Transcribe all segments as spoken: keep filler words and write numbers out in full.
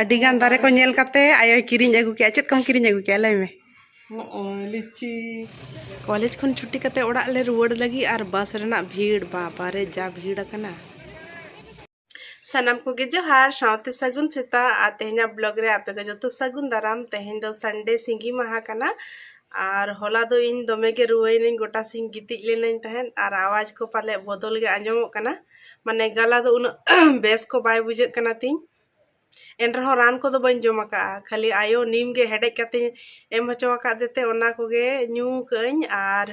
ᱟᱹᱰᱤ ᱜᱟᱱ ᱫᱟᱨᱮ ᱠᱚ ᱧᱮᱞ ᱠᱟᱛᱮ ᱟᱭᱳᱭ ᱠᱤᱨᱤᱧ ᱟᱹᱜᱩ ᱠᱮᱜᱼᱟ᱾ ᱪᱮᱫ ᱠᱚᱢ ᱠᱤᱨᱤᱧ ᱟᱹᱜᱩ ᱠᱮᱜᱼᱟ? ᱞᱟᱹᱭ ᱢᱮ᱾ ᱱᱚᱜᱼᱚᱭ ᱞᱤᱪᱤ᱾ ᱠᱚᱞᱮᱡᱽ ᱠᱷᱚᱱ ᱪᱷᱩᱴᱤ ᱠᱟᱛᱮ ᱚᱲᱟᱜ ᱞᱮ ᱨᱩᱣᱟᱹᱲ ᱞᱟᱹᱜᱤᱫ ᱟᱨ ᱵᱟᱥ ᱨᱮᱱᱟᱜ ᱵᱷᱤᱲ, ᱵᱟᱵᱟ ᱨᱮ ᱡᱟ ᱵᱷᱤᱲ ᱟᱠᱟᱱᱟ᱾ ᱥᱟᱱᱟᱢ ᱠᱚᱜᱮ ᱡᱚᱦᱟᱨ, ᱥᱟᱶᱛᱮ ᱥᱟᱹᱜᱩᱱ ᱥᱮᱛᱟᱜ᱾ ᱟᱨ ᱛᱮᱦᱮᱧᱟᱜ ᱵᱞᱚᱜ ᱨᱮ ᱟᱯᱮ ᱠᱚ ᱡᱚᱛᱚ ᱥᱟᱹᱜᱩᱱ ᱫᱟᱨᱟᱢ᱾ ᱛᱮᱦᱮᱧ ᱫᱚ ᱥᱟᱱᱰᱮ ᱥᱤᱸᱜᱤ ᱢᱟᱦᱟ ᱠᱟᱱᱟ᱾ ᱟᱨ ᱦᱚᱞᱟ ᱫᱚ ᱤᱧ ᱫᱚᱢᱮ ᱜᱮ ᱨᱩᱣᱟᱹᱭᱮᱱᱟᱹᱧ, ᱜᱚᱴᱟ ᱥᱤᱧ ᱜᱤᱛᱤᱡ ᱞᱮᱱᱟᱹᱧ ᱛᱟᱦᱮᱸᱫ᱾ ᱟᱨ ᱟᱣᱟᱡᱽ ᱠᱚ ᱯᱟᱞᱮ ᱵᱚᱫᱚᱞ ᱜᱮ ᱟᱸᱡᱚᱢᱚᱜ ᱠᱟᱱᱟ, ᱢᱟᱱᱮ ᱜᱟᱞᱟ ᱫᱚ ᱩᱱᱟᱹᱜ ᱵᱮᱥ ᱠᱚ ᱵᱟᱭ ᱵᱩᱡᱷᱟᱹᱜ ᱠᱟᱱᱟ ᱛᱤᱧ᱾ ᱮᱱ ᱨᱮᱦᱚᱸ ᱨᱟᱱ ᱠᱚᱫᱚ ᱵᱟᱹᱧ ᱡᱚᱢ ᱟᱠᱟᱫᱼᱟ, ᱠᱷᱟᱹᱞᱤ ᱟᱭᱳ ᱱᱤᱢ ᱜᱮ ᱦᱮᱰᱮᱡ ᱠᱟᱛᱮᱧ ᱮᱢ ᱦᱚᱪᱚ ᱟᱠᱟᱫᱮ ᱛᱮ ᱚᱱᱟ ᱠᱚᱜᱮ ᱧᱩ ᱠᱟᱹᱜᱼᱟᱹᱧ᱾ ᱟᱨ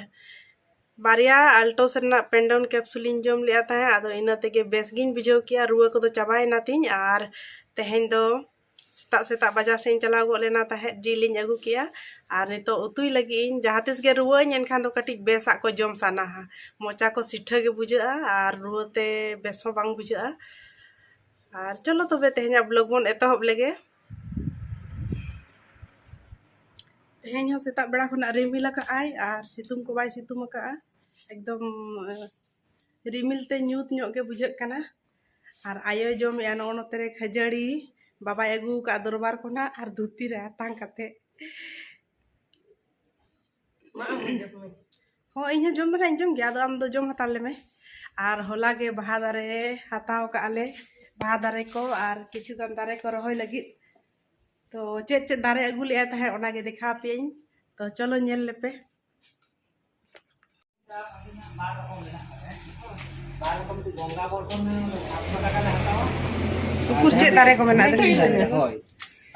ᱵᱟᱨᱭᱟ ᱟᱞᱴᱳᱥ ᱨᱮᱱᱟᱜ ᱯᱮᱱᱰᱚᱱ ᱠᱮᱯᱥᱩᱞ ᱤᱧ ᱡᱚᱢ ᱞᱮᱫᱼᱟ ᱛᱟᱦᱮᱸᱫ, ᱟᱫᱚ ᱤᱱᱟᱹ ᱛᱮᱜᱮ ᱵᱮᱥ ᱜᱤᱧ ᱵᱩᱡᱷᱟᱹᱣ ᱠᱮᱜᱼᱟ, ᱨᱩᱣᱟᱹ ᱠᱚᱫᱚ ᱪᱟᱵᱟᱭᱮᱱᱟ ᱛᱤᱧ᱾ ᱟᱨ ᱛᱮᱦᱮᱧ ᱫᱚ ᱥᱮᱛᱟᱜ ᱥᱮᱛᱟᱜ ᱵᱟᱡᱟᱨ ᱥᱮᱫ ᱤᱧ ᱪᱟᱞᱟᱣ ᱜᱚᱫ ᱞᱮᱱᱟ ᱛᱟᱦᱮᱸᱫ, ᱡᱤᱞ ᱤᱧ ᱟᱹᱜᱩ ᱠᱮᱜᱼᱟ᱾ ᱟᱨ ᱱᱤᱛᱚᱜ ᱩᱛᱩᱭ ᱞᱟᱹᱜᱤᱫ ᱤᱧ᱾ ᱡᱟᱦᱟᱸ ᱛᱤᱥ ᱜᱮ ᱨᱩᱣᱟᱹᱧ ᱮᱱᱠᱷᱟᱱ ᱫᱚ ᱠᱟᱹᱴᱤᱡ ᱵᱮᱥᱟᱜ ᱠᱚ ᱡᱚᱢ ᱥᱟᱱᱟᱣᱟ, ᱢᱚᱪᱟ ᱠᱚ ᱥᱤᱴᱷᱟᱹ ᱜᱮ ᱵᱩᱡᱷᱟᱹᱜᱼᱟ ᱟᱨ ᱨᱩᱣᱟᱹ ᱛᱮ ᱵᱮᱥ ᱦᱚᱸ ᱵᱟᱝ ᱵᱩᱡᱷᱟᱹᱜᱼᱟ᱾ ᱟᱨ ᱪᱚᱞᱚ ᱛᱚᱵᱮ ᱛᱮᱦᱮᱧᱟᱜ ᱵᱞᱚᱜ ᱵᱚᱱ ᱮᱛᱚᱦᱚᱵ ᱞᱮᱜᱮ᱾ ᱛᱮᱦᱮᱧ ᱦᱚᱸ ᱥᱮᱛᱟᱜ ᱵᱮᱲᱟ ᱠᱷᱚᱱᱟᱜ ᱨᱤᱢᱤᱞ ᱟᱠᱟᱫ ᱟᱭ ᱟᱨ ᱥᱤᱛᱩᱝ ᱠᱚ ᱵᱟᱭ ᱥᱤᱛᱩᱝ ᱟᱠᱟᱫᱼᱟ᱾ ᱮᱠᱫᱚᱢ, ᱮ, ᱨᱤᱢᱤᱞ ᱛᱮ ᱧᱩᱛ ᱧᱚᱜ ᱜᱮ ᱵᱩᱡᱷᱟᱹᱜ ᱠᱟᱱᱟ᱾ ᱟᱨ ᱟᱭᱳᱭ ᱡᱚᱢᱮᱜᱼᱟ ᱱᱚᱜᱼᱚ ᱱᱚᱛᱮ ᱨᱮ ᱠᱷᱟᱹᱡᱟᱹᱲᱤ, ᱵᱟᱵᱟᱭ ᱟᱹᱜᱩ ᱟᱠᱟᱫ ᱫᱚᱨᱵᱟᱨ ᱠᱷᱚᱱᱟᱜ, ᱟᱨ ᱫᱷᱩᱛᱤ ᱨᱮ ᱟᱛᱟᱝ ᱠᱟᱛᱮ᱾ ᱢᱟ, ᱟᱢ ᱦᱚᱸ ᱡᱚᱢ ᱢᱮ᱾ ᱦᱚᱸ, ᱤᱧ ᱦᱚᱸ ᱡᱚᱢ ᱫᱚ ᱱᱟᱜ ᱤᱧ ᱡᱚᱢ ᱜᱮᱭᱟ, ᱟᱫᱚ ᱟᱢ ᱫᱚ ᱡᱚᱢ ᱦᱟᱛᱟᱲ ᱞᱮᱢᱮ᱾ ᱟᱨ ᱦᱚᱞᱟ ᱜᱮ ᱵᱟᱦᱟ ᱫᱟᱨᱮ ᱦᱟᱛᱟᱣ ᱠᱟᱜᱼᱟ ᱞᱮ, ᱵᱟᱦᱟ ᱫᱟᱨᱮ ᱠᱚ ᱟᱨ ᱠᱤᱪᱷᱩ ᱜᱟᱱ ᱫᱟᱨᱮ ᱠᱚ ᱨᱚᱦᱚᱭ ᱞᱟᱹᱜᱤᱫ᱾ ᱛᱚ ᱪᱮᱫ ᱪᱮᱫ ᱫᱟᱨᱮ ᱟᱹᱜᱩ ᱞᱮᱜᱼᱟ ᱛᱟᱦᱮᱸᱫ, ᱚᱱᱟ ᱜᱮ ᱫᱮᱠᱷᱟᱣ ᱟᱯᱮᱭᱟᱹᱧ᱾ ᱛᱚ ᱪᱚᱞᱚ ᱧᱮᱞ ᱞᱮᱯᱮ᱾ ᱩᱠᱩᱨ ᱪᱮᱫ ᱫᱟᱨᱮ ᱠᱚ ᱢᱮᱱᱟᱜ ᱛᱟᱹᱵᱤᱱᱟ? ᱦᱳᱭ᱾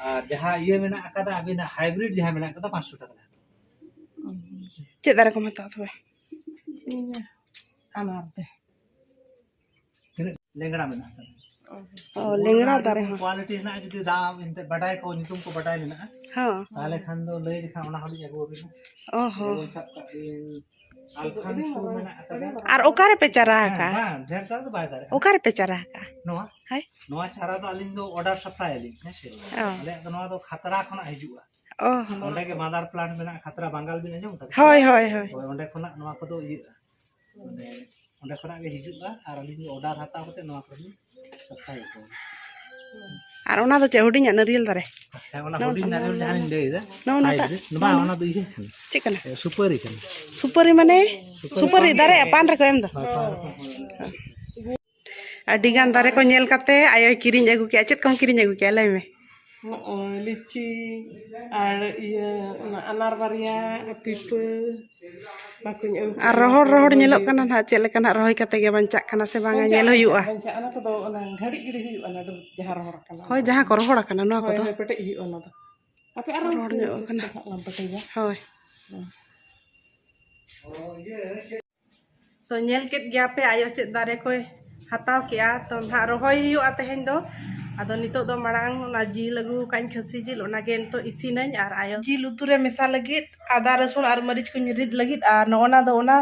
ᱟᱨ ᱡᱟᱦᱟᱸ ᱤᱭᱟᱹ ᱢᱮᱱᱟᱜ ᱟᱠᱟᱫᱟ ᱟᱹᱵᱤᱱᱟᱜ ᱦᱟᱭᱵᱨᱤᱰ ᱡᱟᱦᱟᱸ ᱢᱮᱱᱟᱜ ᱟᱠᱟᱫᱟ, ᱯᱟᱸᱪᱥᱚ ᱴᱟᱠᱟ ᱨᱮ ᱦᱟᱛᱟᱣᱟ᱾ ᱪᱮᱫ ᱫᱟᱨᱮ ᱠᱚᱢ ᱦᱟᱛᱟᱣᱟ ᱛᱚᱵᱮ? ᱟᱱᱟᱨ ᱛᱮ᱾ ᱛᱤᱱᱟᱹᱜ ᱞᱮᱝᱲᱟ ᱢᱮᱱᱟᱜ ᱟᱠᱟᱫᱟ? ᱚ, ᱞᱮᱝᱲᱟ ᱫᱟᱨᱮ ᱦᱚᱸ᱾ ᱠᱣᱟᱞᱤᱴᱤ ᱦᱮᱱᱟᱜᱼᱟ, ᱡᱩᱫᱤ ᱫᱟᱢ ᱮᱱᱛᱮ ᱵᱟᱰᱟᱭ ᱠᱚ, ᱧᱩᱛᱩᱢ ᱠᱚ ᱵᱟᱰᱟᱭ ᱢᱮᱱᱟᱜᱼᱟ, ᱦᱚᱸ᱾ ᱛᱟᱦᱚᱞᱮ ᱠᱷᱟᱱ ᱫᱚ ᱞᱟᱹᱭ ᱞᱮᱠᱷᱟᱱ ᱚᱱᱟ ᱦᱚᱸᱞᱤᱧ ᱟᱹᱜᱩ ᱟᱹᱵᱤᱱᱟ᱾ ᱚ ᱦᱚᱸ᱾ ᱡᱮᱢᱚᱱ ᱥᱟᱵ ᱠᱟᱜ ᱵᱤᱱ ᱟᱞᱯᱷᱟ ᱢᱤᱥᱩ ᱢᱮᱱᱟᱜ ᱟᱠᱟᱫᱟ᱾ ᱟᱨ ᱚᱠᱟᱨᱮ ᱯᱮ ᱪᱟᱨᱟ ᱦᱮᱸ, ᱟᱠᱟᱜᱼᱟ? ᱵᱟᱝ, ᱰᱷᱮᱨ ᱪᱟᱨᱟ ᱫᱚ ᱵᱟᱭ ᱫᱟᱨᱮᱜᱼᱟ᱾ ᱚᱠᱟᱨᱮ ᱯᱮ ᱪᱟᱨᱟ ᱟᱠᱟᱜᱼᱟ? ᱱᱚᱣᱟ? ᱦᱳᱭ᱾ ᱱᱚᱣᱟ ᱪᱟᱨᱟ ᱫᱚ ᱟᱹᱞᱤᱧ ᱫᱚ ᱚᱨᱰᱟᱨ ᱥᱟᱯᱞᱟᱭ ᱟᱹᱞᱤᱧ, ᱦᱮᱸ ᱥᱮ? ᱚ᱾ ᱟᱞᱮᱭᱟᱜ ᱫᱚ ᱱᱚᱣᱟ ᱫᱚ ᱠᱷᱟᱛᱲᱟ ᱠᱷᱚᱱᱟᱜ ᱦᱤᱡᱩᱜᱼᱟ᱾ ᱚ ᱦᱚᱸ᱾ ᱚᱸᱰᱮ ᱜᱮ ᱢᱟᱫᱟᱨ ᱯᱞᱟᱱᱴ ᱢᱮᱱᱟᱜᱼᱟ, ᱠᱷᱟᱛᱲᱟ ᱵᱟᱝᱜᱟᱞ ᱵᱤᱱ ᱟᱸᱡᱚᱢ ᱠᱟᱫᱟ? ᱦᱳᱭ, ᱦᱳᱭ, ᱦᱳᱭ᱾ ᱦᱳᱭ, ᱚᱸᱰᱮ ᱠᱷᱚᱱᱟᱜ ᱱᱚᱣᱟ ᱠᱚᱫᱚ ᱤᱭᱟᱹᱜᱼᱟ᱾ ᱢᱟᱱᱮ, ᱚᱸᱰᱮ ᱠᱷᱚᱱᱟᱜ ᱜᱮ ᱦᱤᱡᱩᱜᱼᱟ ᱟᱨ ᱟᱹᱞᱤᱧ ᱫᱚ ᱚᱨᱰᱟᱨ ᱦᱟᱛᱟᱣ ᱠᱟᱛᱮ ᱱᱚᱣᱟ ᱠᱚᱞᱤᱧ ᱥᱟᱯᱞᱟᱭ ᱟᱠᱚᱣᱟ᱾ ᱟᱨ ᱚᱱᱟ ᱫᱚ ᱪᱮᱫ, ᱦᱩᱰᱤᱧᱟᱜ ᱱᱟᱹᱨᱭᱟᱹᱞ ᱫᱟᱨᱮ? ᱦᱮᱸ, ᱚᱱᱟ ᱦᱩᱰᱤᱧ ᱱᱟᱹᱨᱭᱟᱹᱞ ᱡᱟᱦᱟᱸᱧ ᱞᱟᱹᱭ ᱮᱫᱟ, ᱱᱚᱜᱼᱚ ᱱᱟᱴᱟᱜ? ᱦᱟᱭᱵᱨᱤᱰ᱾ ᱵᱟᱝ, ᱱᱚᱜᱼᱚ ᱚᱱᱟ ᱫᱚ ᱤᱭᱟᱹ ᱠᱟᱱᱟ᱾ ᱪᱮᱫ ᱠᱟᱱᱟ? ᱮ, ᱥᱩᱯᱟᱹᱨᱤ ᱠᱟᱱᱟ᱾ ᱥᱩᱯᱟᱹᱨᱤ ᱢᱟᱱᱮ? ᱥᱩᱯᱟᱹᱨᱤ ᱫᱟᱨᱮ, ᱯᱟᱱ ᱨᱮᱠᱚ ᱮᱢ ᱫᱚ? ᱦᱳᱭ, ᱯᱟᱱ ᱨᱮᱠᱚ ᱮᱢ ᱫᱚ᱾ ᱟᱹᱰᱤ ᱜᱟᱱ ᱫᱟᱨᱮ ᱠᱚ ᱧᱮᱞ ᱠᱟᱛᱮ ᱟᱭᱳᱭ ᱠᱤᱨᱤᱧ ᱟᱹᱜᱩ ᱠᱮᱜᱼᱟ᱾ ᱪᱮᱫ ᱠᱚᱢ ᱠᱤᱨᱤᱧ ᱟᱹᱜᱩ ᱠᱮᱜᱼᱟ, ᱞᱟᱹᱭ ᱢᱮ? ᱱᱚᱜᱼᱚᱭ ᱞᱤᱪᱤ ᱟᱨ ᱤᱭᱟᱹ, ᱚᱱᱟ ᱟᱱᱟᱨ ᱵᱟᱨᱭᱟ, ᱯᱤᱯᱟᱹ, ᱚᱱᱟ ᱠᱚᱧ ᱟᱹᱜᱩ ᱠᱮᱜᱼᱟ᱾ ᱟᱨ ᱨᱚᱦᱚᱲ ᱨᱚᱦᱚᱲ ᱧᱮᱞᱚᱜ ᱠᱟᱱᱟ ᱱᱟᱦᱟᱜ, ᱪᱮᱫ ᱞᱮᱠᱟ ᱱᱟᱦᱟᱜ ᱨᱚᱦᱚᱭ ᱠᱟᱛᱮ ᱜᱮ ᱵᱟᱧᱪᱟᱜ ᱠᱟᱱᱟ ᱥᱮ ᱵᱟᱝᱟ, ᱵᱟᱧᱪᱟᱜ ᱧᱮᱞ ᱠᱟᱱᱟ, ᱦᱩᱭᱩᱜᱼᱟ᱾ ᱵᱟᱧᱪᱟᱜ, ᱚᱱᱟ ᱠᱚᱫᱚ ᱚᱱᱟ ᱜᱷᱟᱹᱲᱤᱡ ᱜᱷᱟᱹᱲᱤᱡ ᱦᱩᱭᱩᱜᱼᱟ, ᱚᱱᱟ ᱫᱚ ᱡᱟᱦᱟᱸ ᱨᱚᱦᱚᱲ ᱟᱠᱟᱱᱟ᱾ ᱦᱳᱭ, ᱡᱟᱦᱟᱸ ᱠᱚ ᱨᱚᱦᱚᱲ ᱟᱠᱟᱱᱟ, ᱱᱚᱣᱟ ᱦᱳᱭ, ᱠᱚᱫᱚ᱾ ᱦᱳᱭ, ᱯᱮᱴᱮᱡ ᱦᱩᱭᱩᱜᱼᱟ ᱚᱱᱟ ᱫᱚ᱾ ᱟᱯᱮ ᱟᱨᱚ ᱨᱚᱦᱚᱲ ᱧᱚᱜ ᱠᱟᱱᱟ᱾ ᱦᱟᱸᱜ ᱞᱟᱝ ᱯᱮᱴᱮᱡᱟ᱾ ᱦᱳᱭ᱾ ᱦᱩᱸ᱾ ᱛᱚ, ᱧᱮᱞ ᱠᱮᱫ ᱜᱮᱭᱟ ᱯᱮ ᱟᱭᱳ ᱪᱮᱫ ᱫᱟᱨᱮ ᱠᱚᱭ ᱦᱟᱛᱟᱣ ᱠᱮᱜᱼᱟ᱾ ᱛᱚ, ᱱᱟᱦᱟᱜ ᱨᱚᱦᱚᱭ ᱦᱩᱭᱩᱜᱼᱟ ᱛᱮᱦᱮᱧ ᱫᱚ᱾ ᱟᱫᱚ ᱱᱤᱛᱚᱜ ᱫᱚ ᱢᱟᱲᱟᱝ ᱚᱱᱟ ᱡᱤᱞ ᱟᱹᱜᱩ ᱟᱠᱟᱫ ᱟᱹᱧ, ᱠᱷᱟᱹᱥᱤ ᱡᱤᱞ, ᱚᱱᱟ ᱜᱮ ᱱᱤᱛᱚᱜ ᱤᱥᱤᱱᱟᱹᱧ᱾ ᱟᱨ ᱟᱭᱳ ᱡᱤᱞ ᱩᱛᱩ ᱨᱮ ᱢᱮᱥᱟ ᱞᱟᱹᱜᱤᱫ ᱟᱫᱟ, ᱨᱟᱹᱥᱩᱱ ᱟᱨ ᱢᱟᱹᱨᱤᱪ ᱠᱚᱧ ᱨᱤᱫ ᱞᱟᱹᱜᱤᱫ᱾ ᱟᱨ ᱱᱚᱜᱼᱚ ᱱᱟ ᱫᱚ ᱚᱱᱟ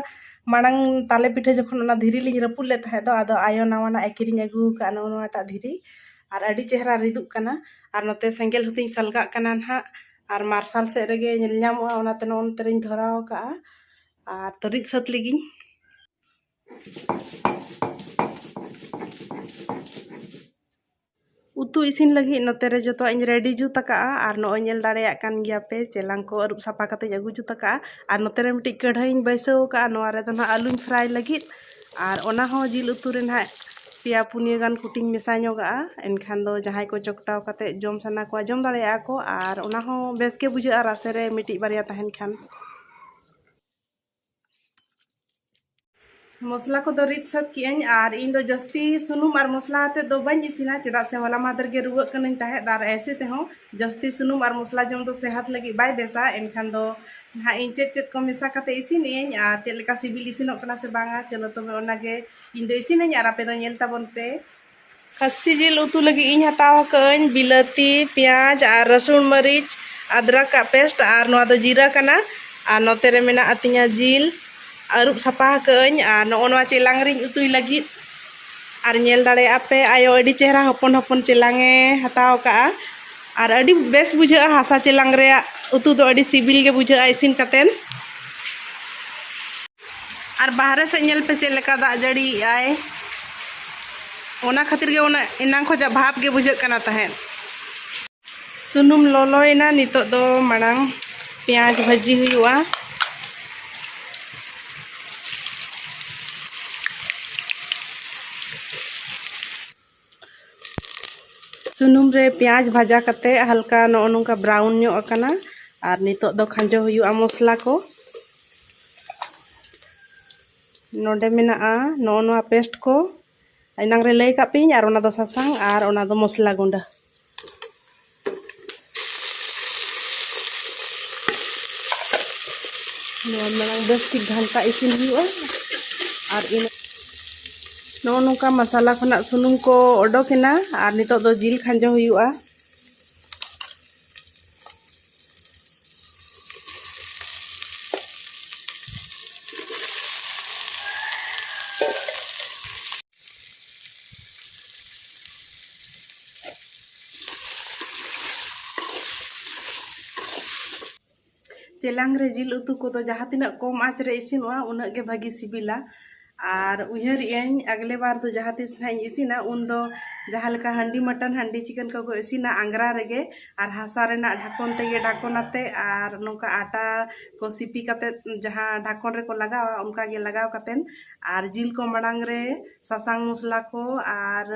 ᱢᱟᱲᱟᱝ ᱛᱟᱞᱮ ᱯᱤᱴᱷᱟᱹ ᱡᱚᱠᱷᱚᱱ ᱚᱱᱟ ᱫᱷᱤᱨᱤ ᱞᱤᱧ ᱨᱟᱹᱯᱩᱫ ᱞᱮᱫ ᱛᱟᱦᱮᱸᱫ ᱫᱚ, ᱟᱫᱚ ᱟᱭᱳ ᱱᱟᱣᱟᱱᱟᱜ ᱮ ᱠᱤᱨᱤᱧ ᱟᱹᱜᱩ ᱟᱠᱟᱫᱼᱟ, ᱱᱚᱜᱼᱚ ᱱᱚᱣᱟᱴᱟᱜ ᱫᱷᱤᱨᱤ᱾ ᱟᱨ ᱟᱹᱰᱤ ᱪᱮᱦᱨᱟ ᱨᱤᱫᱚᱜ ᱠᱟᱱᱟ᱾ ᱟᱨ ᱱᱚᱛᱮ ᱥᱮᱸᱜᱮᱞ ᱦᱚᱸᱛᱤᱧ ᱥᱟᱞᱜᱟᱜ ᱠᱟᱱᱟ ᱱᱟᱦᱟᱜ, ᱟᱨ ᱢᱟᱨᱥᱟᱞ ᱥᱮᱫ ᱨᱮᱜᱮ ᱧᱮᱞ ᱧᱟᱢᱚᱜᱼᱟ, ᱚᱱᱟᱛᱮ ᱱᱚᱜᱼᱚ ᱱᱚᱛᱮ ᱨᱤᱧ ᱫᱷᱚᱨᱟᱣ ᱟᱠᱟᱫᱼᱟ᱾ ᱟᱨ ᱛᱚ, ᱨᱤᱫ ᱥᱟᱹᱛ ᱞᱮᱜᱤᱧ᱾ ᱩᱛᱩ ᱤᱥᱤᱱ ᱞᱟᱹᱜᱤᱫ ᱱᱚᱛᱮ ᱨᱮ ᱡᱚᱛᱚᱣᱟᱜ ᱤᱧ ᱨᱮᱰᱤ ᱡᱩᱛ ᱟᱠᱟᱫᱼᱟ᱾ ᱟᱨ ᱱᱚᱜᱼᱚᱭ ᱧᱮᱞ ᱫᱟᱲᱮᱭᱟᱜ ᱠᱟᱱ ᱜᱮᱭᱟ ᱯᱮ, ᱪᱮᱞᱟᱝ ᱠᱚ ᱟᱹᱨᱩᱵ ᱥᱟᱯᱷᱟ ᱠᱟᱛᱮᱧ ᱟᱹᱜᱩ ᱡᱩᱛ ᱟᱠᱟᱫᱼᱟ᱾ ᱟᱨ ᱱᱚᱛᱮ ᱨᱮ ᱢᱤᱫᱴᱤᱡ ᱠᱟᱹᱲᱦᱟᱹᱭᱤᱧ ᱵᱟᱹᱭᱥᱟᱹᱣ ᱟᱠᱟᱫᱼᱟ, ᱱᱚᱣᱟ ᱨᱮᱫᱚ ᱱᱟᱦᱟᱜ ᱟᱹᱞᱩᱧ ᱯᱷᱨᱟᱭ ᱞᱟᱹᱜᱤᱫ᱾ ᱟᱨ ᱚᱱᱟ ᱦᱚᱸ ᱡᱤᱞ ᱩᱛᱩ ᱨᱮ ᱱᱟᱦᱟᱜ ᱯᱮᱭᱟ ᱯᱩᱱᱭᱟᱹ ᱜᱟᱱ ᱠᱩᱴᱤᱧ ᱢᱮᱥᱟ ᱧᱚᱜᱟᱜᱼᱟ᱾ ᱮᱱᱠᱷᱟᱱ ᱫᱚ ᱡᱟᱦᱟᱸᱭ ᱠᱚ ᱪᱚᱠᱴᱟᱣ ᱠᱟᱛᱮ ᱡᱚᱢ ᱥᱟᱱᱟ ᱠᱚᱣᱟ, ᱡᱚᱢ ᱫᱟᱲᱮᱭᱟᱜᱼᱟ ᱠᱚ᱾ ᱟᱨ ᱚᱱᱟ ᱦᱚᱸ ᱵᱮᱥ ᱜᱮ ᱵᱩᱡᱷᱟᱹᱜᱼᱟ ᱨᱟᱥᱮ ᱨᱮ ᱢᱤᱫᱴᱤᱡ ᱵᱟᱨᱭᱟ ᱛᱟᱦᱮᱱ ᱠᱷᱟᱱ᱾ ᱢᱚᱥᱞᱟ ᱠᱚᱫᱚ ᱨᱤᱫ ᱥᱟᱹᱛ ᱠᱮᱜᱼᱟᱹᱧ, ᱟᱨ ᱤᱧ ᱫᱚ ᱡᱟᱹᱥᱛᱤ ᱥᱩᱱᱩᱢ ᱟᱨ ᱢᱚᱥᱞᱟ ᱟᱛᱮᱫ ᱫᱚ ᱵᱟᱹᱧ ᱤᱥᱤᱱᱟ, ᱪᱮᱫᱟᱜ ᱥᱮ ᱦᱚᱞᱟ ᱢᱟᱦᱫᱮᱨ ᱜᱮ ᱨᱩᱣᱟᱹᱜ ᱠᱟᱹᱱᱟᱹᱧ ᱛᱟᱦᱮᱸᱫ, ᱟᱨ ᱮᱭᱥᱮ ᱛᱮᱦᱚᱸ ᱡᱟᱹᱥᱛᱤ ᱥᱩᱱᱩᱢ ᱟᱨ ᱢᱚᱥᱞᱟ ᱡᱚᱢ ᱫᱚ ᱥᱮᱦᱟᱛ ᱞᱟᱹᱜᱤᱫ ᱵᱟᱭ ᱵᱮᱥᱟ᱾ ᱮᱱᱠᱷᱟᱱ ᱫᱚ ᱱᱟᱦᱟᱜ ᱤᱧ ᱪᱮᱫ ᱪᱮᱫ ᱠᱚ ᱢᱮᱥᱟ ᱠᱟᱛᱮ ᱤᱥᱤᱱᱮᱜ ᱟᱹᱧ, ᱟᱨ ᱪᱮᱫ ᱞᱮᱠᱟ ᱥᱤᱵᱤᱞ ᱤᱥᱤᱱᱚᱜ ᱠᱟᱱᱟ ᱥᱮ ᱵᱟᱝᱟ, ᱪᱚᱞᱚ ᱛᱚᱵᱮ ᱚᱱᱟᱜᱮ ᱤᱧ ᱫᱚ ᱤᱥᱤᱱᱟᱹᱧ, ᱟᱨ ᱟᱯᱮ ᱫᱚ ᱧᱮᱞ ᱛᱟᱵᱚᱱ ᱯᱮ᱾ ᱠᱷᱟᱹᱥᱤ ᱡᱤᱞ ᱩᱛᱩ ᱞᱟᱹᱜᱤᱫ ᱤᱧ ᱦᱟᱛᱟᱣ ᱟᱠᱟᱫᱟᱹᱧ ᱵᱤᱞᱟᱹᱛᱤ, ᱯᱮᱸᱭᱟᱡᱽ ᱟᱨ ᱨᱟᱹᱥᱩᱱ, ᱢᱟᱹᱨᱤᱪ, ᱟᱫᱽᱨᱟᱠ ᱟᱜ ᱯᱮᱥᱴ, ᱟᱨ ᱱᱚᱣᱟ ᱫᱚ ᱡᱤᱨᱟᱹ ᱠᱟᱱᱟ᱾ ᱟᱨ ᱱᱚᱛᱮ ᱨᱮ ᱢᱮᱱᱟᱜ ᱛᱤᱧᱟ ᱡᱤᱞ, ᱟᱹᱨᱩᱵ ᱥᱟᱯᱷᱟ ᱟᱠᱟᱫᱟᱹᱧ, ᱟᱨ ᱱᱚᱜᱼᱚ ᱱᱚᱣᱟ ᱪᱮᱞᱟᱝ ᱨᱤᱧ ᱩᱛᱩᱭ ᱞᱟᱹᱜᱤᱫ᱾ ᱟᱨ ᱧᱮᱞ ᱫᱟᱲᱮᱭᱟᱜᱼᱟ ᱯᱮ, ᱟᱭᱳ ᱟᱹᱰᱤ ᱪᱮᱦᱨᱟ ᱦᱚᱯᱚᱱ ᱦᱚᱯᱚᱱ ᱪᱮᱞᱟᱝ ᱮ ᱦᱟᱛᱟᱣ ᱟᱠᱟᱫᱼᱟ᱾ ᱟᱨ ᱟᱹᱰᱤ ᱵᱮᱥ ᱵᱩᱡᱷᱟᱹᱜᱼᱟ ᱦᱟᱥᱟ ᱪᱮᱞᱟᱝ ᱨᱮᱭᱟᱜ ᱩᱛᱩ ᱫᱚ, ᱟᱹᱰᱤ ᱥᱤᱵᱤᱞ ᱜᱮ ᱵᱩᱡᱷᱟᱹᱜᱼᱟ ᱤᱥᱤᱱ ᱠᱟᱛᱮᱱ᱾ ᱟᱨ ᱵᱟᱦᱨᱮ ᱥᱮᱫ ᱧᱮᱞ ᱯᱮ ᱪᱮᱫ ᱞᱮᱠᱟ ᱫᱟᱜ ᱡᱟᱹᱲᱤᱭᱮᱜᱼᱟᱭ᱾ ᱚᱱᱟ ᱠᱷᱟᱹᱛᱤᱨ ᱜᱮ ᱚᱱᱟ ᱮᱱᱟᱝ ᱠᱷᱚᱱᱟᱜ ᱵᱷᱟᱯ ᱜᱮ ᱵᱩᱡᱷᱟᱹᱜ ᱠᱟᱱᱟ ᱛᱟᱦᱮᱸᱫ᱾ ᱥᱩᱱᱩᱢ ᱞᱚᱞᱚᱭᱮᱱᱟ, ᱱᱤᱛᱚᱜ ᱫᱚ ᱢᱟᱲᱟᱝ ᱯᱮᱸᱭᱟᱡᱽ ᱵᱷᱟᱹᱡᱤ ᱦᱩᱭᱩᱜᱼᱟ᱾ ᱥᱩᱱᱩᱢ ᱨᱮ ᱯᱮᱸᱭᱟᱡᱽ ᱵᱷᱟᱡᱟ ᱠᱟᱛᱮ ᱦᱟᱞᱠᱟ ᱱᱚᱜᱼᱚ ᱱᱚᱝᱠᱟ ᱵᱨᱟᱣᱩᱱ ᱧᱚᱜ ᱟᱠᱟᱱᱟ᱾ ᱟᱨ ᱱᱤᱛᱚᱜ ᱫᱚ ᱠᱷᱟᱸᱡᱚ ᱦᱩᱭᱩᱜᱼᱟ ᱢᱚᱥᱞᱟ ᱠᱚ᱾ ᱱᱚᱰᱮ ᱢᱮᱱᱟᱜᱼᱟ ᱱᱚᱜᱼᱚ ᱱᱚᱣᱟ ᱯᱮᱥᱴ ᱠᱚ, ᱮᱱᱟᱝ ᱨᱮ ᱞᱟᱹᱭ ᱟᱠᱟᱫ ᱯᱮᱭᱟᱹᱧ, ᱟᱨ ᱚᱱᱟ ᱫᱚ ᱥᱟᱥᱟᱝ ᱟᱨ ᱚᱱᱟ ᱫᱚ ᱢᱚᱥᱞᱟ ᱜᱩᱸᱰᱟᱹ᱾ ᱱᱚᱣᱟ ᱢᱟᱲᱟᱝ ᱵᱮᱥ ᱴᱷᱤᱠ ᱜᱷᱟᱱᱴᱟ ᱤᱥᱤᱱ ᱦᱩᱭᱩᱜᱼᱟ᱾ ᱟᱨ ᱤᱱᱟᱹ ᱱᱚᱜᱼᱚ ᱱᱚᱝᱠᱟ ᱢᱟᱥᱟᱞᱟ ᱠᱷᱚᱱᱟᱜ ᱥᱩᱱᱩᱢ ᱠᱚ ᱚᱰᱚᱠ ᱮᱱᱟ᱾ ᱟᱨ ᱱᱤᱛᱚᱜ ᱫᱚ ᱡᱤᱞ ᱠᱷᱟᱸᱡᱚ ᱦᱩᱭᱩᱜᱼᱟ᱾ ᱪᱮᱞᱟᱝ ᱨᱮ ᱡᱤᱞ ᱩᱛᱩ ᱠᱚᱫᱚ ᱡᱟᱦᱟᱸ ᱛᱤᱱᱟᱹᱜ ᱠᱚᱢ ᱟᱸᱪ ᱨᱮ ᱤᱥᱤᱱᱚᱜᱼᱟ, ᱩᱱᱟᱹᱜ ᱜᱮ ᱵᱷᱟᱹᱜᱤ ᱥᱤᱵᱤᱞᱟ᱾ ᱟᱨ ᱩᱭᱦᱟᱹᱨᱮᱜ ᱟᱹᱧ, ᱟᱜᱞᱮ ᱵᱟᱨ ᱫᱚ ᱡᱟᱦᱟᱸ ᱛᱤᱥ ᱱᱟᱦᱟᱜ ᱤᱧ ᱤᱥᱤᱱᱟ, ᱩᱱ ᱫᱚ ᱡᱟᱦᱟᱸ ᱞᱮᱠᱟ ᱦᱟᱺᱰᱤ ᱢᱟᱴᱚᱱ, ᱦᱟᱺᱰᱤ ᱪᱤᱠᱮᱱ ᱠᱚᱠᱚ ᱤᱥᱤᱱᱟ ᱟᱝᱜᱽᱨᱟ ᱨᱮᱜᱮ, ᱟᱨ ᱦᱟᱥᱟ ᱨᱮᱱᱟᱜ ᱰᱷᱟᱠᱚᱱ ᱛᱮᱜᱮ, ᱰᱷᱟᱠᱚᱱ ᱟᱛᱮ, ᱟᱨ ᱱᱚᱝᱠᱟ ᱟᱴᱟ ᱠᱚ ᱥᱤᱯᱤ ᱠᱟᱛᱮ ᱡᱟᱦᱟᱸ ᱰᱷᱟᱠᱚᱱ ᱨᱮᱠᱚ ᱞᱟᱜᱟᱣᱟ, ᱚᱱᱠᱟ ᱜᱮ ᱞᱟᱜᱟᱣ ᱠᱟᱛᱮ, ᱟᱨ ᱡᱤᱞ ᱠᱚ ᱢᱟᱲᱟᱝ ᱨᱮ ᱥᱟᱥᱟᱝ ᱢᱚᱥᱞᱟ ᱠᱚ ᱟᱨ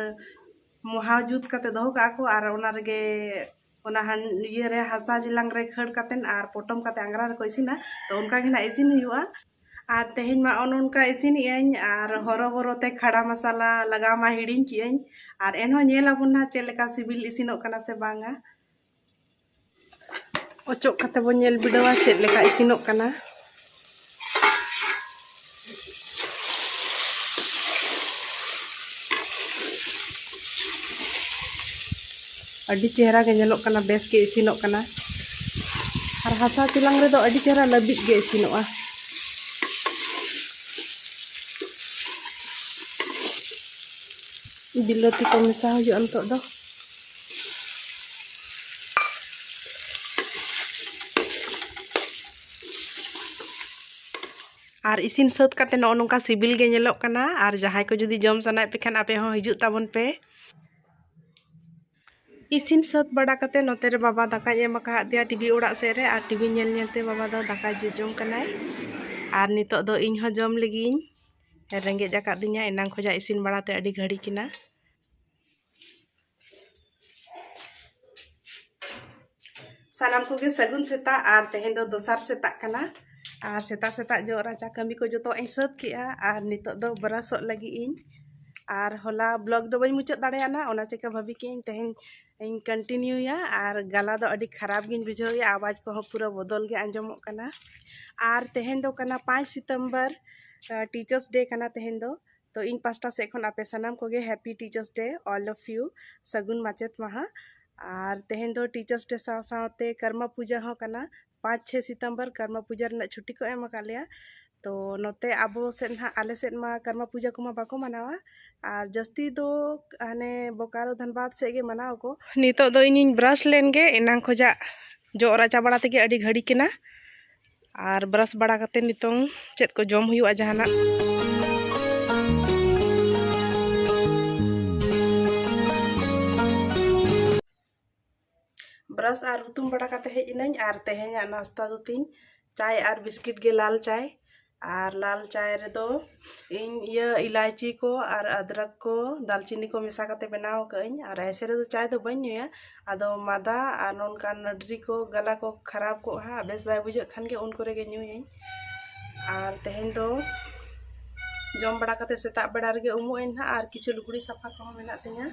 ᱢᱚᱦᱟᱣ ᱡᱩᱛ ᱠᱟᱛᱮ ᱫᱚᱦᱚ ᱠᱟᱜᱼᱟ ᱠᱚ, ᱟᱨ ᱚᱱᱟ ᱨᱮᱜᱮ ᱚᱱᱟ ᱦᱟᱱ-, ᱤᱭᱟᱹ ᱨᱮ, ᱦᱟᱥᱟ ᱪᱮᱞᱟᱝ ᱨᱮ ᱠᱷᱟᱹᱲ ᱠᱟᱛᱮ ᱟᱨ ᱯᱚᱴᱚᱢ ᱠᱟᱛᱮ ᱟᱝᱜᱽᱨᱟ ᱨᱮᱠᱚ ᱤᱥᱤᱱᱟ᱾ ᱛᱚ ᱚᱱᱠᱟ ᱜᱮ ᱱᱟᱜ ᱤᱥᱤᱱ ᱦᱩᱭᱩᱜᱼᱟ᱾ ᱟᱨ ᱛᱮᱦᱮᱧ ᱢᱟ ᱚᱱ ᱚᱱᱠᱟ ᱤᱥᱤᱱᱮᱜ ᱟᱹᱧ, ᱟᱨ ᱦᱚᱨᱚ ᱵᱚᱨᱚ ᱛᱮ ᱠᱷᱟᱲᱟ ᱢᱟᱥᱟᱞᱟ ᱞᱟᱜᱟᱣ ᱢᱟ ᱦᱤᱲᱤᱧ ᱠᱮᱜ ᱟᱹᱧ᱾ ᱟᱨ ᱮᱱᱦᱚᱸ ᱧᱮᱞ ᱟᱵᱚᱱ ᱱᱟᱦᱟᱜ ᱪᱮᱫ ᱞᱮᱠᱟ ᱥᱤᱵᱤᱞ ᱤᱥᱤᱱᱚᱜ ᱠᱟᱱᱟ ᱥᱮ ᱵᱟᱝᱟ᱾ ᱚᱪᱚᱜ ᱠᱟᱛᱮ ᱵᱚᱱ ᱧᱮᱞ ᱵᱤᱰᱟᱹᱣᱟ ᱪᱮᱫ ᱞᱮᱠᱟ ᱤᱥᱤᱱᱚᱜ ᱠᱟᱱᱟ᱾ ᱟᱹᱰᱤ ᱪᱮᱦᱨᱟ ᱜᱮ ᱧᱮᱞᱚᱜ ᱠᱟᱱᱟ, ᱵᱮᱥ ᱜᱮ ᱤᱥᱤᱱᱚᱜ ᱠᱟᱱᱟ᱾ ᱟᱨ ᱦᱟᱥᱟ ᱪᱮᱞᱟᱝ ᱨᱮᱫᱚ ᱟᱹᱰᱤ ᱪᱮᱦᱨᱟ ᱞᱟᱹᱵᱤᱫ ᱜᱮ ᱤᱥᱤᱱᱚᱜᱼᱟ᱾ ᱵᱤᱞᱟᱹᱛᱤ ᱠᱚ ᱢᱮᱥᱟ ᱦᱩᱭᱩᱜᱼᱟ ᱱᱤᱛᱚᱜ ᱫᱚ᱾ ᱟᱨ ᱤᱥᱤᱱ ᱥᱟᱹᱛ ᱠᱟᱛᱮ ᱱᱚᱜᱼᱚ ᱱᱚᱝᱠᱟ ᱥᱤᱵᱤᱞ ᱜᱮ ᱧᱮᱞᱚᱜ ᱠᱟᱱᱟ᱾ ᱟᱨ ᱡᱟᱦᱟᱸᱭ ᱠᱚ ᱡᱩᱫᱤ ᱡᱚᱢ ᱥᱟᱱᱟᱭᱮᱫ ᱯᱮ ᱠᱷᱟᱱ, ᱟᱯᱮ ᱦᱚᱸ ᱦᱤᱡᱩᱜ ᱛᱟᱵᱚᱱ ᱯᱮ᱾ ᱤᱥᱤᱱ ᱥᱟᱹᱛ ᱵᱟᱲᱟ ᱠᱟᱛᱮ ᱱᱚᱛᱮ ᱨᱮ ᱵᱟᱵᱟ ᱫᱟᱠᱟᱭ ᱮᱢ ᱟᱠᱟᱫᱮᱭᱟ ᱴᱤᱵᱷᱤ ᱚᱲᱟᱜ ᱥᱮᱫ ᱨᱮ, ᱟᱨ ᱴᱤᱵᱷᱤ ᱧᱮᱞ ᱧᱮᱞ ᱛᱮ ᱵᱟᱵᱟ ᱫᱚ ᱫᱟᱠᱟᱭ ᱡᱚᱡᱚᱢ ᱠᱟᱱᱟᱭ᱾ ᱟᱨ ᱱᱤᱛᱚᱜ ᱫᱚ ᱤᱧ ᱦᱚᱸ ᱡᱚᱢ ᱞᱟᱹᱜᱤᱫ ᱤᱧ, ᱨᱮᱸᱜᱮᱡ ᱟᱠᱟᱫᱤᱧᱟ ᱮᱱᱟᱝ ᱠᱷᱚᱱᱟᱜ ᱤᱥᱤᱱ ᱵᱟᱲᱟ ᱛᱮ ᱟᱹᱰᱤ ᱜᱷᱟᱹᱲᱤᱠ ᱮᱱᱟ᱾ ᱥᱟᱱᱟᱢ ᱠᱚᱜᱮ ᱥᱟᱹᱜᱩᱱ ᱥᱮᱛᱟᱜ᱾ ᱟᱨ ᱛᱮᱦᱮᱧ ᱫᱚ ᱫᱚᱥᱟᱨ ᱥᱮᱛᱟᱜ ᱠᱟᱱᱟ᱾ ᱟᱨ ᱥᱮᱛᱟᱜ ᱥᱮᱛᱟᱜ ᱡᱚᱜ ᱨᱟᱪᱟ ᱠᱟᱹᱢᱤ ᱠᱚ ᱡᱚᱛᱚᱣᱟᱜ ᱤᱧ ᱥᱟᱹᱛ ᱠᱮᱜᱼᱟ᱾ ᱟᱨ ᱱᱤᱛᱚᱜ ᱫᱚ ᱵᱨᱟᱥᱚᱜ ᱞᱟᱹᱜᱤᱫ ᱤᱧ᱾ ᱟᱨ ᱦᱚᱞᱟ ᱵᱞᱚᱜ ᱫᱚ ᱵᱟᱹᱧ ᱢᱩᱪᱟᱹᱫ ᱫᱟᱲᱮᱭᱟᱜᱼᱟ, ᱚᱱᱟ ᱪᱤᱠᱟᱹ ᱵᱷᱟᱹᱵᱤ ᱠᱮᱜᱼᱟᱹᱧ ᱛᱮᱦᱮᱧ ᱤᱧ ᱠᱚᱱᱴᱤᱱᱤᱭᱩᱭᱟ᱾ ᱟᱨ ᱜᱟᱞᱟ ᱫᱚ ᱟᱹᱰᱤ ᱠᱷᱟᱨᱟᱯ ᱜᱤᱧ ᱵᱩᱡᱷᱟᱹᱣᱮᱜᱼᱟ, ᱟᱣᱟᱡᱽ ᱠᱚᱦᱚᱸ ᱯᱩᱨᱟᱹ ᱵᱚᱫᱚᱞ ᱜᱮ ᱟᱸᱡᱚᱢᱚᱜ ᱠᱟᱱᱟ᱾ ᱟᱨ ᱛᱮᱦᱮᱧ ᱫᱚ ᱠᱟᱱᱟ ᱯᱟᱸᱪ ᱥᱤᱛᱚᱢᱵᱚᱨ, ᱴᱤᱪᱟᱨᱥ ᱰᱮ ᱠᱟᱱᱟ ᱛᱮᱦᱮᱧ ᱫᱚ᱾ ᱛᱚ ᱤᱧ ᱯᱟᱥᱴᱟ ᱥᱮᱫ ᱠᱷᱚᱱ ᱟᱯᱮ ᱥᱟᱱᱟᱢ ᱠᱚᱜᱮ happy teachers day, all of you, ᱥᱟᱹᱜᱩᱱ ᱢᱟᱪᱮᱫ ᱢᱟᱦᱟ᱾ ᱟᱨ ᱛᱮᱦᱮᱧ ᱫᱚ ᱴᱤᱪᱟᱨᱥ ᱰᱮ ᱥᱟᱶ ᱥᱟᱶᱛᱮ ᱠᱟᱨᱢᱟ ᱯᱩᱡᱟᱹ ᱦᱚᱸ ᱠᱟᱱᱟ᱾ ᱯᱟᱸᱪ ᱪᱷᱮ ᱥᱤᱛᱚᱢᱵᱚᱨ ᱠᱟᱨᱢᱟ ᱯᱩᱡᱟᱹ ᱨᱮᱱᱟᱜ ᱪᱷᱩᱴᱤ ᱠᱚ ᱮᱢ ᱟᱠᱟᱫ ᱞᱮᱭᱟ᱾ ᱛᱚ ᱱᱚᱛᱮ ᱟᱵᱚ ᱥᱮᱫ ᱱᱟᱦᱟᱜ, ᱟᱞᱮ ᱥᱮᱫ ᱢᱟ ᱠᱟᱨᱢᱟ ᱯᱩᱡᱟᱹ ᱠᱚᱢᱟ ᱵᱟᱠᱚ ᱢᱟᱱᱟᱣᱟ, ᱟᱨ ᱡᱟᱹᱥᱛᱤ ᱫᱚ ᱦᱟᱱᱮ ᱵᱳᱠᱟᱨᱳ ᱫᱷᱟᱱᱵᱟᱫᱽ ᱥᱮᱫ ᱜᱮ ᱢᱟᱱᱟᱣ ᱟᱠᱚ᱾ ᱱᱤᱛᱚᱜ ᱫᱚ ᱤᱧᱤᱧ ᱵᱨᱟᱥ ᱞᱮᱱ ᱜᱮ, ᱮᱱᱟᱝ ᱠᱷᱚᱡᱟᱜ ᱡᱚᱜ ᱨᱟᱪᱟ ᱵᱟᱲᱟ ᱛᱮᱜᱮ ᱟᱹᱰᱤ ᱜᱷᱟᱹᱲᱤᱠ ᱮᱱᱟ᱾ ᱟᱨ ᱵᱨᱟᱥ ᱵᱟᱲᱟ ᱠᱟᱛᱮ ᱱᱤᱛᱚᱝ ᱪᱮᱫ ᱠᱚ ᱡᱚᱢ ᱦᱩᱭᱩᱜᱼᱟ ᱡᱟᱦᱟᱱᱟᱜ᱾ ᱵᱨᱟᱥ ᱟᱨ ᱦᱩᱛᱩᱢ ᱵᱟᱲᱟ ᱠᱟᱛᱮ ᱦᱮᱡ ᱮᱱᱟᱹᱧ᱾ ᱟᱨ ᱛᱮᱦᱮᱧᱟᱜ ᱱᱟᱥᱛᱟ ᱫᱚ ᱛᱤᱧ ᱪᱟᱭ ᱟᱨ ᱵᱤᱥᱠᱤᱴ ᱜᱮ, ᱞᱟᱞ ᱪᱟᱭ᱾ ᱟᱨ ᱞᱟᱞ ᱪᱟᱭ ᱨᱮᱫᱚ ᱤᱧ ᱤᱭᱟᱹ ᱤᱞᱟᱭᱪᱤ ᱠᱚ ᱟᱨ ᱟᱫᱨᱚᱠ ᱠᱚ, ᱫᱟᱞᱪᱤᱱᱤ ᱠᱚ ᱢᱮᱥᱟ ᱠᱟᱛᱮ ᱵᱮᱱᱟᱣ ᱟᱠᱟᱫᱟᱹᱧ᱾ ᱟᱨ ᱮᱭᱥᱮ ᱨᱮᱫᱚ ᱪᱟᱭ ᱫᱚ ᱵᱟᱹᱧ ᱧᱩᱭᱟ, ᱟᱫᱚ ᱢᱟᱫᱟ ᱟᱨ ᱱᱚᱝᱠᱟ ᱱᱟᱹᱰᱨᱤ ᱠᱚ, ᱜᱟᱞᱟ ᱠᱚ ᱠᱷᱟᱨᱟᱯ ᱠᱚᱜᱼᱟ, ᱵᱮᱥ ᱵᱟᱭ ᱵᱩᱡᱷᱟᱹᱜ ᱠᱷᱟᱱ ᱜᱮ ᱩᱱ ᱠᱚᱨᱮ ᱜᱮ ᱧᱩᱭᱟᱹᱧ᱾ ᱟᱨ ᱛᱮᱦᱮᱧ ᱫᱚ ᱡᱚᱢ ᱵᱟᱲᱟ ᱠᱟᱛᱮ ᱥᱮᱛᱟᱜ ᱵᱮᱲᱟ ᱨᱮᱜᱮ ᱩᱢᱩᱜ ᱟᱹᱧ ᱱᱟᱦᱟᱜ, ᱟᱨ ᱠᱤᱪᱷᱩ ᱞᱩᱜᱽᱲᱤ ᱥᱟᱯᱷᱟ ᱠᱚᱦᱚᱸ ᱢᱮᱱᱟᱜ ᱛᱤᱧᱟᱹ᱾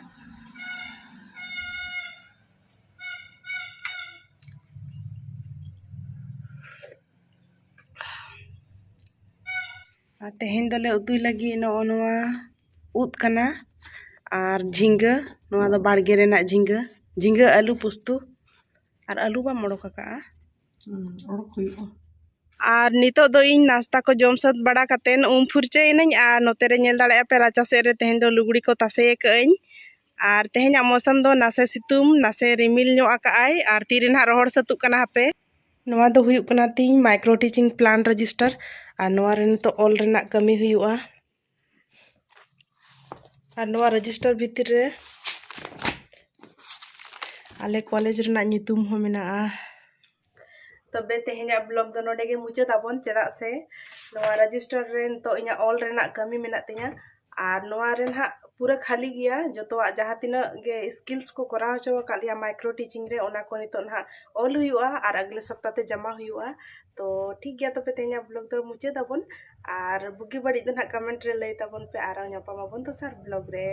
ᱟᱨ ᱛᱮᱦᱮᱧ ᱫᱚᱞᱮ ᱩᱛᱩᱭ ᱞᱟᱹᱜᱤᱫ ᱱᱚᱜᱼᱚ ᱱᱚᱣᱟ ᱩᱫ ᱠᱟᱱᱟ ᱟᱨ ᱡᱷᱤᱸᱜᱟᱹ᱾ ᱱᱚᱣᱟ ᱫᱚ ᱵᱟᱲᱜᱮ ᱨᱮᱱᱟᱜ ᱡᱷᱤᱸᱜᱟᱹ, ᱡᱷᱤᱸᱜᱟᱹ ᱟᱹᱞᱩ ᱯᱩᱥᱛᱩ᱾ ᱟᱨ ᱟᱹᱞᱩ ᱵᱟᱢ ᱚᱰᱚᱠ ᱟᱠᱟᱜᱼᱟ? ᱦᱩᱸ, ᱚᱰᱚᱠ ᱦᱩᱭᱩᱜᱼᱟ᱾ ᱟᱨ ᱱᱤᱛᱚᱜ ᱫᱚ ᱤᱧ ᱱᱟᱥᱛᱟ ᱠᱚ ᱡᱚᱢ ᱥᱟᱹᱛ ᱵᱟᱲᱟ ᱠᱟᱛᱮᱫ ᱩᱢ ᱯᱷᱩᱨᱪᱟᱹᱭᱮᱱᱟᱹᱧ᱾ ᱟᱨ ᱱᱚᱛᱮ ᱨᱮ ᱧᱮᱞ ᱫᱟᱲᱮᱭᱟᱜᱼᱟ ᱯᱮ, ᱨᱟᱪᱟ ᱥᱮᱫ ᱨᱮ ᱛᱮᱦᱮᱧ ᱫᱚ ᱞᱩᱜᱽᱲᱤ ᱠᱚ ᱛᱟᱥᱮ ᱟᱠᱟᱜᱼᱟᱹᱧ᱾ ᱟᱨ ᱛᱮᱦᱮᱧᱟᱜ ᱢᱳᱥᱚᱢ ᱫᱚ ᱱᱟᱥᱮ ᱥᱤᱛᱩᱝ, ᱱᱟᱥᱮ ᱨᱤᱢᱤᱞ ᱧᱚᱜ ᱟᱠᱟᱜᱼᱟᱭ᱾ ᱟᱨ ᱛᱤᱨᱮ ᱱᱟᱦᱟᱜ ᱨᱚᱦᱚᱲ ᱥᱟᱹᱛᱩᱜ ᱠᱟᱱᱟ, ᱦᱟᱯᱮ᱾ ᱱᱚᱣᱟ ᱫᱚ ᱦᱩᱭᱩᱜ ᱠᱟᱱᱟ ᱛᱤᱧ micro teaching plan register, ᱟᱨ ᱱᱚᱣᱟ ᱨᱮ ᱱᱤᱛᱚᱜ ᱚᱞ ᱨᱮᱱᱟᱜ ᱠᱟᱹᱢᱤ ᱦᱩᱭᱩᱜᱼᱟ᱾ ᱟᱨ ᱱᱚᱣᱟ register ᱵᱷᱤᱛᱤᱨ ᱨᱮ ᱟᱞᱮ ᱠᱚᱞᱮᱡᱽ ᱨᱮᱱᱟᱜ ᱧᱩᱛᱩᱢ ᱦᱚᱸ ᱢᱮᱱᱟᱜᱼᱟ᱾ ᱛᱚᱵᱮ ᱛᱮᱦᱮᱧᱟᱜ vlog ᱫᱚ ᱱᱚᱰᱮ ᱜᱮ ᱢᱩᱪᱟᱹᱫ ᱟᱵᱚᱱ, ᱪᱮᱫᱟᱜ ᱥᱮ ᱱᱚᱣᱟ register ᱨᱮ ᱱᱤᱛᱚᱜ ᱤᱧᱟᱹᱜ ᱚᱞ ᱨᱮᱱᱟᱜ ᱠᱟᱹᱢᱤ ᱢᱮᱱᱟᱜ ᱛᱤᱧᱟᱹ᱾ ᱟᱨ ᱱᱚᱣᱟ ᱨᱮ ᱱᱟᱦᱟᱜ ᱯᱩᱨᱟᱹ ᱠᱷᱟᱹᱞᱤ ᱜᱮᱭᱟ, ᱡᱚᱛᱚᱣᱟᱜ ᱡᱟᱦᱟᱸ ᱛᱤᱱᱟᱹᱜ ᱜᱮ skills ᱠᱚ ᱠᱚᱨᱟᱣ ᱦᱚᱪᱚ ᱟᱠᱟᱫ ᱞᱮᱭᱟ micro teaching ᱨᱮ, ᱚᱱᱟ ᱠᱚ ᱱᱤᱛᱚᱜ ᱱᱟᱦᱟᱜ ᱚᱞ ᱦᱩᱭᱩᱜᱼᱟ ᱟᱨ ᱟᱜᱞᱮ ᱥᱚᱯᱛᱟ ᱛᱮ ᱡᱟᱢᱟ ᱦᱩᱭᱩᱜᱼᱟ᱾ ᱛᱚ ᱴᱷᱤᱠ ᱜᱮᱭᱟ, ᱛᱚᱵᱮ ᱛᱮᱦᱮᱧᱟᱜ vlog ᱫᱚ ᱢᱩᱪᱟᱹᱫ ᱟᱵᱚᱱ, ᱟᱨ ᱵᱩᱜᱤ ᱵᱟᱹᱲᱤᱡ ᱫᱚ ᱱᱟᱦᱟᱜ comment ᱨᱮ ᱞᱟᱹᱭ ᱛᱟᱵᱚᱱ ᱯᱮ, ᱟᱨᱚ ᱧᱟᱯᱟᱢ ᱟᱵᱚᱱ ᱫᱚᱥᱟᱨ vlog ᱨᱮ᱾